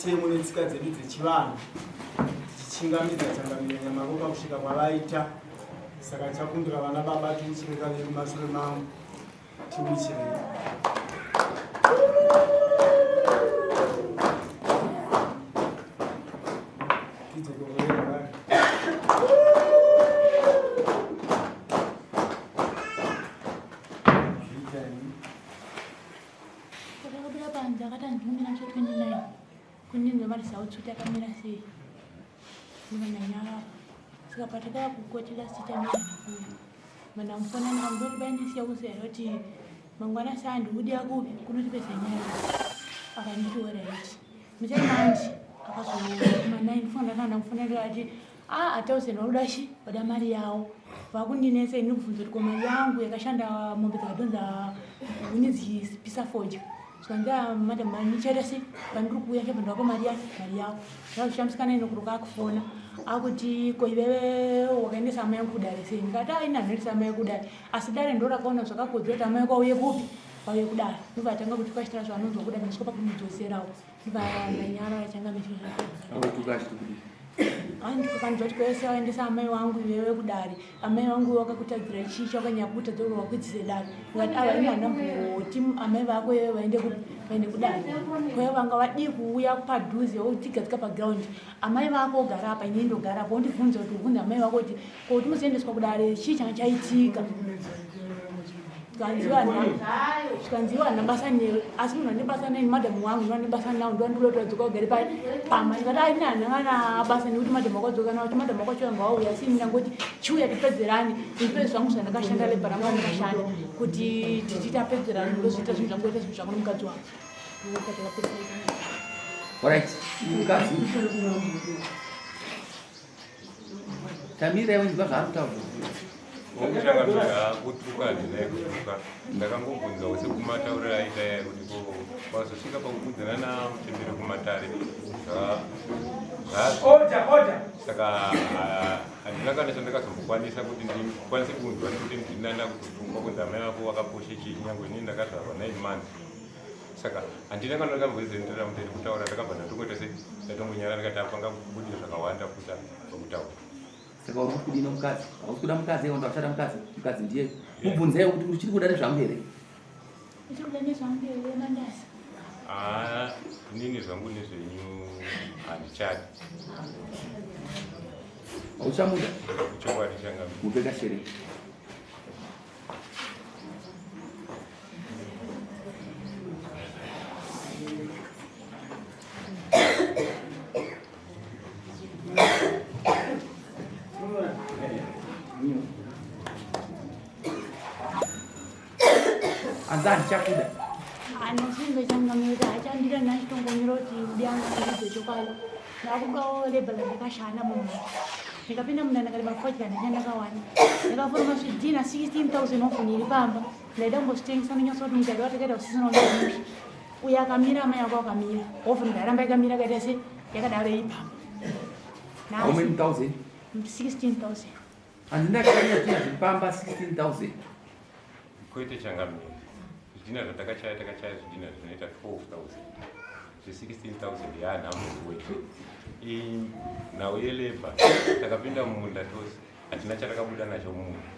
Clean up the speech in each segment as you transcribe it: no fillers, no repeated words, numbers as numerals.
Mitemo netsika dzedu dzechivanhu tichichingamidza changamire Nyamaropa kusvika kwavaita. Saka ndichakumbira vana baba tiuchire kaviri mumashure mangu tiuchirei. Takabuda panze akati anditumira musi 29 kundinzwa mari sauti akamira sei ndikanyanyara saka patakava kukoti last time kuya mandamufona ndikamboti baindisiya kusera kuti mangwana saa ndikudiya kupi kunotipedza nyaya akanditi orit muchaimandi akazoma 9 fona ndakanga ndamufonera ati ah atausen vakuda chi vada mari yavo vakundinetsa ini kubvunza kuti ko mari yangu yakashanda mombe dzakadhonza huni dzichipisa fodya zvikanzi ah, madam ndichaita sei pandiri kuuya chabva ndavapa mari yake mari yavo zvazvishamisikana ino kuruka akufona akuti ko iveve wakaendesa amai yangu kudare sei ndikati ah ini handinoendesa amai kudare asi dare ndo rakaona zvakakodzera kuti amai yako auye kupi vauye kudare ndobva atanga kuti kwachitira zvaanonzwa kuda ndasvika pakumudzoserawo Andikukanzwa kuti kwese waendesa amai wangu iwewe kudare amai vangu wakakutadzira chii chawakanyanya kutadza kuti wakwidzise dare ngati ava ini handamboti amai vako iwewe vaende vaende kudare kweye vanga vadii kuuya padhuze wotigadzika paground amai vako ogara apa ini ndogara apa wondibvunza kuti ubvunze amai vako kuti ko kuti muzoendeswa kudare chii changa chaitika zvikanzi iwe handina basa newe asi munhu ane basa neni madhamu wangu ndo ane basa nawo ndo andikuda kuti adzoka ugare pai pamba ndikati ai ini handina kana basa nekuti madhamu wako adzoka nawo kuti madhamu wako achiuya ngawauya asi ini ndangoti chiuya tipedzerane ndipe zvangu zvandakashanda lebha rangu randakashanda kuti titapedzerane ndozviita zvinhu zvangu ita zvinhu zvangu nemukadzi wangu Alright, mukadzi. Tamira iwe ndibva zvaari kutaura. Wangu kutuka handina kutuka ndakangobvunzawo sekumatauriro aita yaya kuti ko wazosvika pakukudzana namuchembere kumatare saka handina kana chandakazombokwanisa kuti ndikwanise kunzwa nekuti ndinana kutotungwa kunzi amai vako vakaposhe chii nyangwe inini ndakazvarwa 9 months saka handina kana ndakamboizenderera muteri kutaura ndakabva ndatongoita se ndatongonyara ndikati apanga kubudira zvakawanda kuta pakutaura saka uri kudii nomukadzi hausi kuda mukadzi here uchada mukadzi mukadzi ndiye mubvunzei kuti uchiri kuda nezvangu here uchiri kuda nezvangu here mandasa ah, inini zvangu nezvenyu handichadi hauchamuda chokwadi changa mupeka shere Anza handichakuda. Anosinge changamira achandira nhasi tongomira kuti mudiyanga ndidze chokwadi. Ndakudawo lebha randakashanda mumunda. Ndikapinda munda ndakarima fodya ndachandakawana. Ndakaforoma zvidhina 16,000 ofuni iri pamba. Ndaida kumbozvitengesa ndonyatsa kuti mugari watakaita usisina unomusha. Uyo akamira amai ako akamira. Ofuni ndaramba yakamira kaita se yakadaro iri pamba. How many thousand? 16,000. Handina kanya tina zvipamba 16,000. Kwete changamire. Zvidhina zvatakachaya takachaya zvidhina zvinoita 12,000. Zve 16,000 yaanhamuzi wetu. Nhau yelebha takapinda mumunda tose hatina chatakabuda nacho mumunda.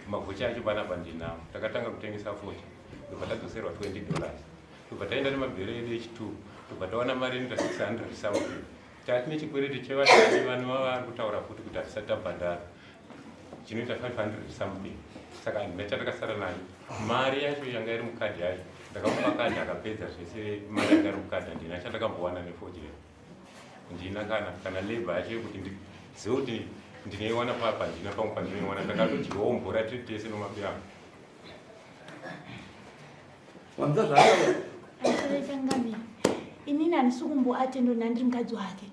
Magocha acho panapa ndinawo. Takatanga kutengesa fodya ndobva tadzoserwa 20 dollars. Ndobva taenda nemabhero edu echituru ndobva tawana mari inoita 600 something. Tati nechikwereti chevashandi vanova vari kutaura futi kuti hatisati tabhadhara chinoita 500 something saka handina chatakasara nayo mari yacho yanga iri mukadhi yacho ndakamupa kadhi akapedza zvese mari yanga iri mukadhi handina chandakambowana nefodya ndina kana kana labor yacho yekuti ndizive kuti ndinoiwana papa handina pamwe pandinoiwana ndakatodyawo mvura tiri tese nomabiramo Wanzwa zvaataura? Changamire, inini handisi kumboatendo ndandiri mukadzi wake.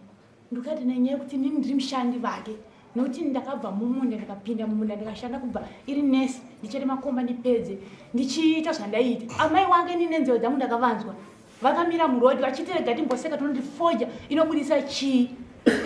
Ndikati nenyaya yekuti inini ndiri mushandi vake nokuti ndakabva mumunda ndikapinda mumunda ndikashanda kubva iri nesi ndichete makomba ndipedze ndichiita zvandaiita amai wange inini nenzeve dzangu ndakavanzwa vakamira muroad vachiti rega timboseka tonoti foja inobudisa chii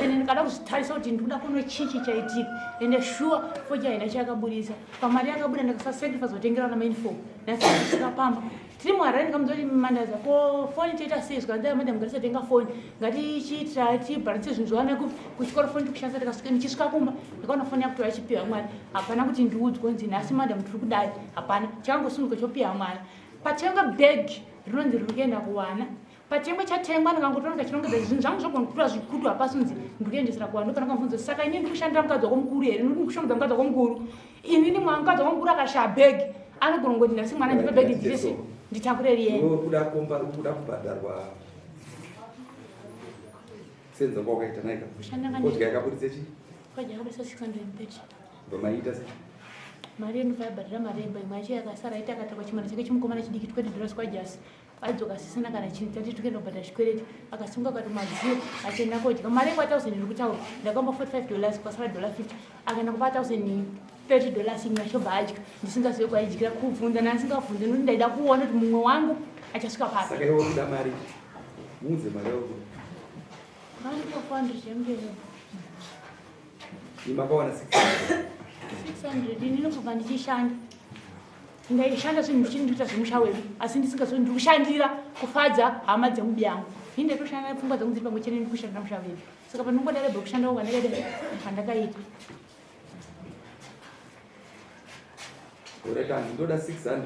ende ndikada kuzvitarisa kuti ndikuda kuno chii chichaitika ende shuwa foja haina chayakabudisa pamari yakabuda ndakasasacrifice kutengera vana mauniform ndasasvika pamba Tiri muHarare ndikamuudza kuti mandaza ko foni toita sei zvikanzi aiwa madam ngatisatenga foni ngatichiitira tibharanse zvinhu zvawana kuchikoro foni tikushandisa tikasvika ndichisvika kumba ndakaona foni yakutora ichipiwa mwana hapana kuti ndiudzwe kunzi nhasi madam tiri kudai hapana chakangosunduka chopiwa mwana patengwa bag rinonzi riri kuenda kuwana Patengwa chatengwa ndikangotora ndikachirongedza zvinhu zvangu zvogona kutora zvikutu hapasi kunzi ndikuendesera kuvanhu ndopana kamubvunzo saka ini ndikushandira mukadzi wako mukuru here ndiri kushongedza mukadzi wako mukuru inini mwana mukadzi wako mukuru akashaya bhegi anogona kungoti nhasi mwana ndipe bhegi nditese nditakure riyeni kuda komba kuda kubhadharwa senza kwakaita naika kodya yakaburitse chi kodya yakaburitsa 630 Vamaita sei? Mari yedu vaibhadhara mari yemba imwe yacho yakasara aiti akatakwa chimwana chake chimukomana chidiki 20 dollars kwajasi adzoka asisina kana chinhu tati tikuenda kubhadhara chikwereti akasimuka akati madziyo achienda kodya mari yekwa 1000 iri kutaura ndakamupa 45 dollars kwasara dollar 50 akaenda kupa 1030 dollars imwe achobva adya ndisingazive kwaidyira kubvunza ndandisingabvunze nokuti ndaida kuona kuti mumwe wangu achasvika papi saka iwe kuda mari muudze mari yako Vandipa 400 yemutero. Makawana 600. 600 ini ndinobva ndichishanda. Ndaishanda zvinhu ndichiri kuita zvemusha wedu asi ndisingazivi ndiri kushandira kufadza hama dzemubi yangu. Ini ndaitoshanda pfungwa dzangu dziri pamwe chete ndiri kushandira musha wedu. Saka panongoda rebho kushanda kwandakaita kwandakaita. Ureka ndoda 600.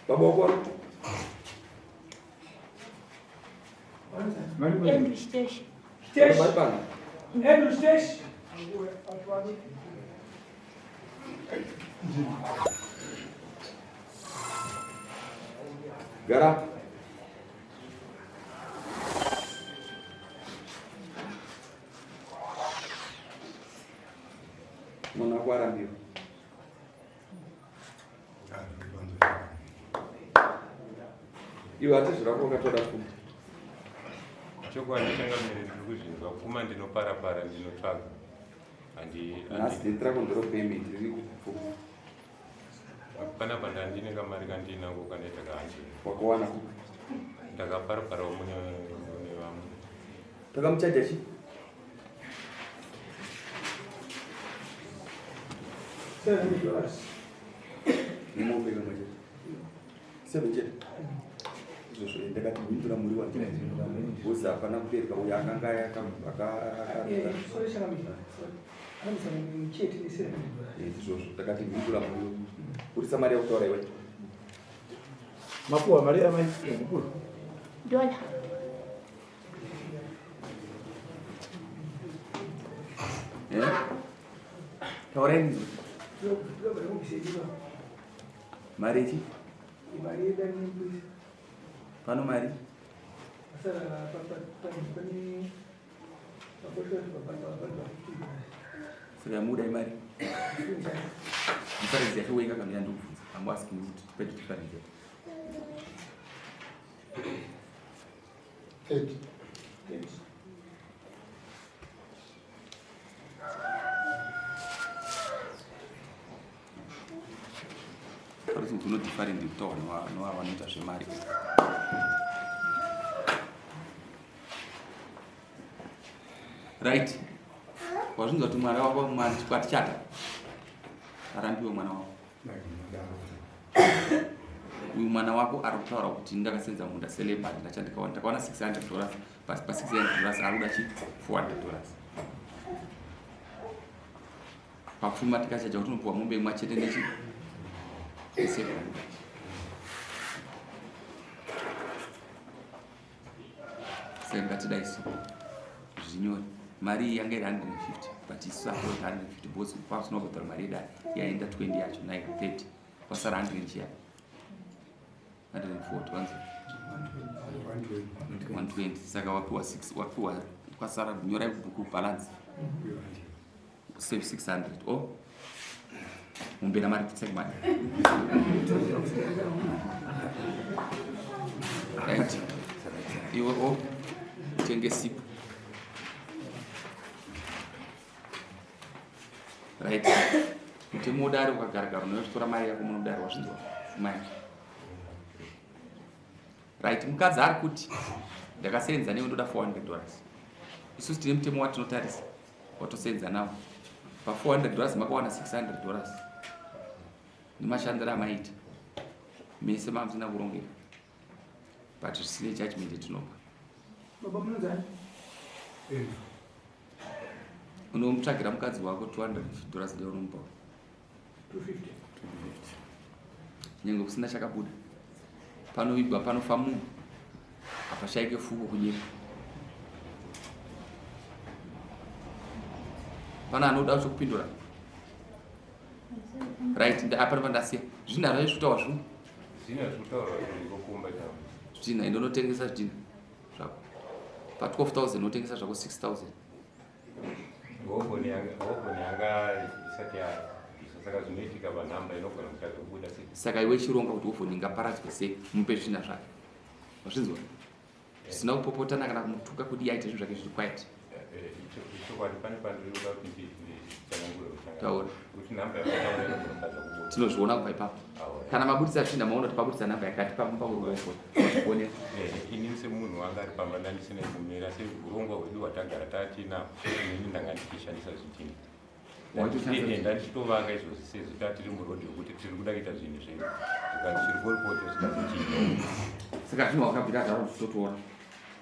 Baba wako wari Andrew Stesh. Stesh. Andrew Stesh. Gara. Mwana wako arambiwa. Iwe hatizvirako wakatora pfuma. Chokwadi changamire ndiri kuzvinzwa pfuma ndinoparapara ndinotsvaga. Handi Nhasi date rako ndiro payment riri kupfuma. Panapa ndandine kamari kandinako kanoita kahanjeni. Wakawana kupi? Ndakaparaparawo mune mune vamwe. Takamuchaja chi? Nemombe kamwe chete. Seven chete. Izvozvo ndakati hwindura muri wa. Because hapana kubereka uyo akanga aka izvozvo takati hwindura muri. Urisa mari yakutaura iwe. Mapuwa mari amai mukuru. Dola. Eh? Taurai ndizvo. Mari ichi? Pano mari? Saka muda imari? Difference yacho wega kamira ndikubvunza. I'm asking you to pay the difference. 30. Parisi kuti unodifferent kutaura nowavanoita zvemari. Right. Wazvinzwa kuti mwana wako mwana chikwati chata. Arambiwe mwana wako. Uyu mwana wako ari kutaura kuti ndakasenza munda seleba ndachandikawana ndakawana 600 dollars pa 600 dollars ari kuda chi 400 dollars. Papfuma tikachaja kuti unopiwa mombe imwe chete nechi 700. Saka ngatidai so zvinyore mari iyi yanga iri 150 but isu atoti 150 because pasina kubhadhara mari yedare yaenda 20 yacho 9 30 kwasara 100 chiya 140 wanzi 120 saka wapiwa 6 wapiwa kwasara nyorai bhuku balance save 600 o oh. mumbera mari kutsek mari right iwe o tenge sipo right mutemo udari ukagaragara unotora mari yako munodari wazvinzwa fuma yako right mukadzi ari kuti ndakasenza newe ndoda 400 dollars isusu tine mutemo watinotarisa watosenza nawo pa 400 dollars makawana 600 dollars nemashandiro amaita Mese mamusina kurongeka. But zvisine judgment yatinopa. Baba munonzani? Unomutsvagira mukadzi wako 200 dollars ndiyo unomupa. 250. 250. Nyange kusina chakabuda. Panovigwa panofa munhu. Hapashaike fuko kunyika. Pana anoda chokupindura. Right, apa pandasiya. Zvina zvacho zvitawa zvimwe. Zvina zvitaura zviriko kumba chavo. Zvidhina ende unotengesa zvidhina zvako. Pa 12000 unotengesa zvako 6000. Hovhoni yanga isati yabviswa saka zvinoitika panhamba inogona kuchazobuda sei. Saka iwe chironga kuti hovhoni ingaparadzwe sei mupe zvidhina zvake. Wazvinzwa? Zvisina kupopotana kana kumutuka kuti aite zvinhu zvake zviri quiet. Ichokwadi pane pandiri kuda kuti nditsanangure kutanga. Taura. Kuti nhamba yakataura inogona kutadza kubuda. Tinozviona kubva ipapo. Kana mabudisa zvidhina maona kuti pabudisa nhamba yakati pamupakuruofo. Onera. Inini semunhu wanga ari pamba ndandisina kumira seurongwa hwedu hwatagara tatinahwo inini ndanga ndichishandisa zvidhina. Ndandichitovaka izvozvi sezvo tatiri murodhi yokuti tiri kuda kuita zvinhu zvedu zvikanzi chiriporipoti zvikazochinja. Saka zvinhu wakabvira zvaro zvichitotoona.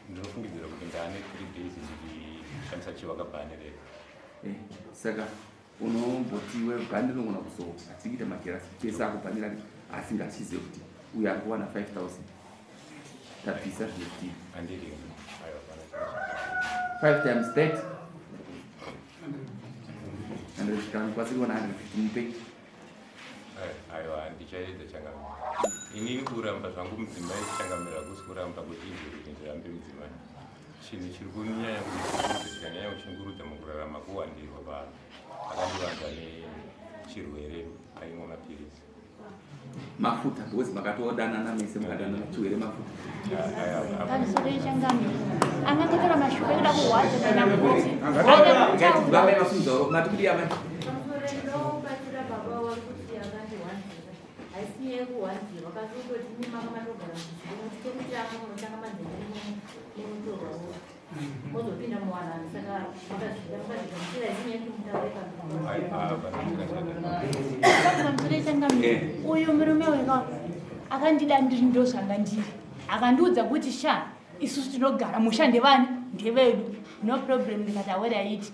Ndinofungidzira kuti ndaane 3 days ndichishandisa chivakabhani rero. Saka unomboti iwe bhani rinogona kuzoatsikita magerasi pese akubhanira asi ngachizive kuti uyo ari kuwana 5000 tabvisa zvinotii. Andiri aiwa pana 5 times 30 100 kwasiri 150 mupe. Aiwa handichaedza changamira. Inini kuramba zvangu mudzimai changamira hakusi kuramba kuti izvo kuti ndirambe mudzimai. Chinhu chiri kunyanya kundishungurudza chikanyanya kushungurudza mukurarama kuwandirwa vanhu. Akandivanza nechirwere aimwa mapiritsi. Mafuta because makatodanana mese mukadanana chiwere mafuta. Pamusoro yechangamiro angangotora mashoko ekuda kurwadza kana kuti Baba vasunza mati kudii amai? Ndinobatsira baba wari kuti akandiwanzira haisi nyaya yekuwanzirwa kasi kutoti imi manga matogara muchizvino chekutanga munotanga manzeve nemutorwa wo mozopinda muwanano saka makazvida makazvigamuchira haisi nyaya yekuti mutaure pamusoro yechangamiro uyu murume uyu akandida ndiri ndozvanga ndiri akandiudza kuti sha isusu tinogara musha ndevani ndevedu no problem ndikati aweraiti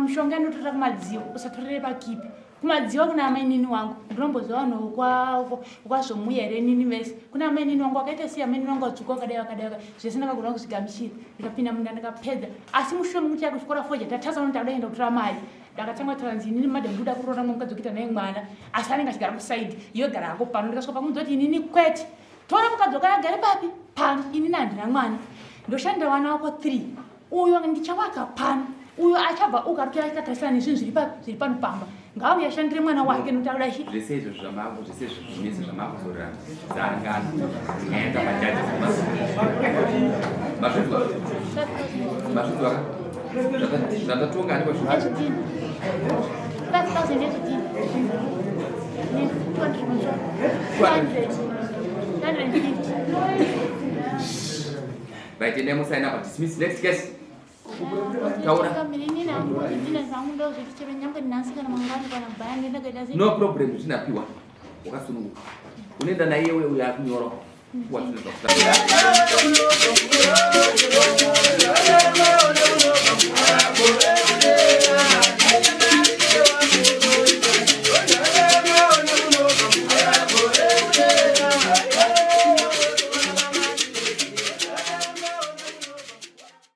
mishonga inotora kumadziwa usatorere pakipi kumadziwa kuna amainini wangu ndinomboziva vanhu kwazvomuya here nini vese kuna amainini wangu wakaita sei amainini wangu vatsvuka wakadai wakadai zvese ndakagona kuzvigamuchira ndikapinda munda ndikapedza asi mushure mekuti yakutyora foja tatasa unoti akuda kuenda kutora mari ndakatanga kutaura nzi inini madam ndoda kuroora mumwe mukadzi wekuita naye mwana asi anenge achigara kusaidi iwe gara hako pano ndikasvika pakunzi kuti inini kwete tora mukadzi wakaya agare papi pano inini handina mwana ndoshandira vana wako 3 uyo ndichavaka pano uyo achabva uko ari kuya akatarisana nezvinhu zviri papi zviri pano pamba ngaauye ashandire mwana wake nokuti akuda shi Zvese izvo zvamako zvese izvo zvese zvamakuzorerana dzangana nyaenda majaji mazvinzwa mazvinzwa ka Zvatatonga handiko zvinhu. Ezvidhina. 5,000 ezvidhina. Ne 200 musho. 200. 250. Right, endai musaina pa dismiss next case. Taura. No problem zvinapiwa. Wakasununguka. Unoenda naiye uye uyo akunyora. Kuwa zvinhu zvakutanga.